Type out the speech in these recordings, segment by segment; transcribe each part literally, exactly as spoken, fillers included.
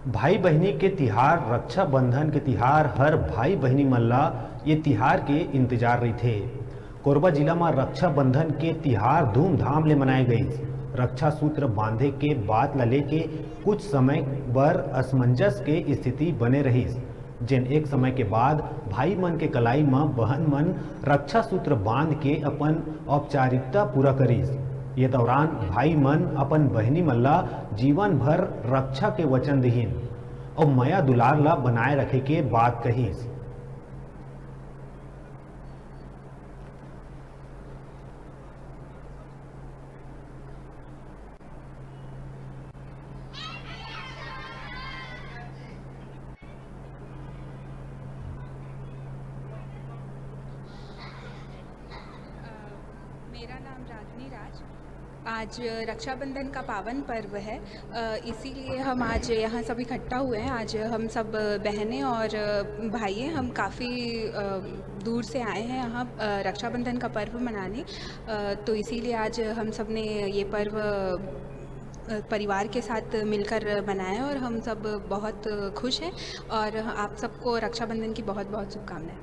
भाई बहिनी के तिहार रक्षाबंधन के तिहार हर भाई बहिनी मन ला ये तिहार के इंतजार रहिथे। कोरबा जिला म रक्षाबंधन के तिहार धूमधाम ले मनाए गईस। रक्षा सूत्र बांधे के बात ला लेके कुछ समय बर असमंजस के स्थिति बने रहिस, जेन एक समय के बाद भाई मन के कलाई म बहन मन रक्षा सूत्र बांध के अपन औपचारिकता पूरा करिस। ये दौरान भाई मन अपन बहिनी मन ला जीवन भर रक्षा के वचन दिहिन अउ मया दुलार ला बनाए रखे के बात कहिस। मेरा नाम रागनी राज। आज रक्षाबंधन का पावन पर्व है, अ, इसीलिए हम आज यहाँ सब इकट्ठा हुए हैं। आज हम सब बहनें और भाई हैं, हम काफ़ी, अ, दूर से आए हैं यहाँ, अ, रक्षाबंधन का पर्व मनाने। अ, तो इसीलिए आज हम सब ने ये पर्व, अ, परिवार के साथ मिलकर मनाया है और हम सब बहुत खुश हैं और आप सबको रक्षाबंधन की बहुत बहुत शुभकामनाएं।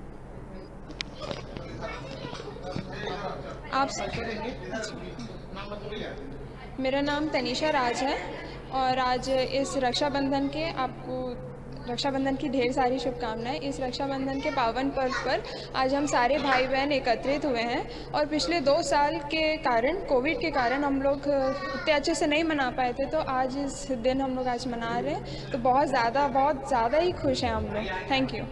आप मेरा नाम तनिषा राज है और आज इस रक्षाबंधन के आपको रक्षाबंधन की ढेर सारी शुभकामनाएं। इस रक्षाबंधन के पावन पर्व पर आज हम सारे भाई बहन एकत्रित हुए हैं और पिछले दो साल के कारण, कोविड के कारण हम लोग इतने अच्छे से नहीं मना पाए थे, तो आज इस दिन हम लोग आज मना रहे हैं, तो बहुत ज़्यादा, बहुत ज़्यादा ही खुश हैं हम लोग। Thank you.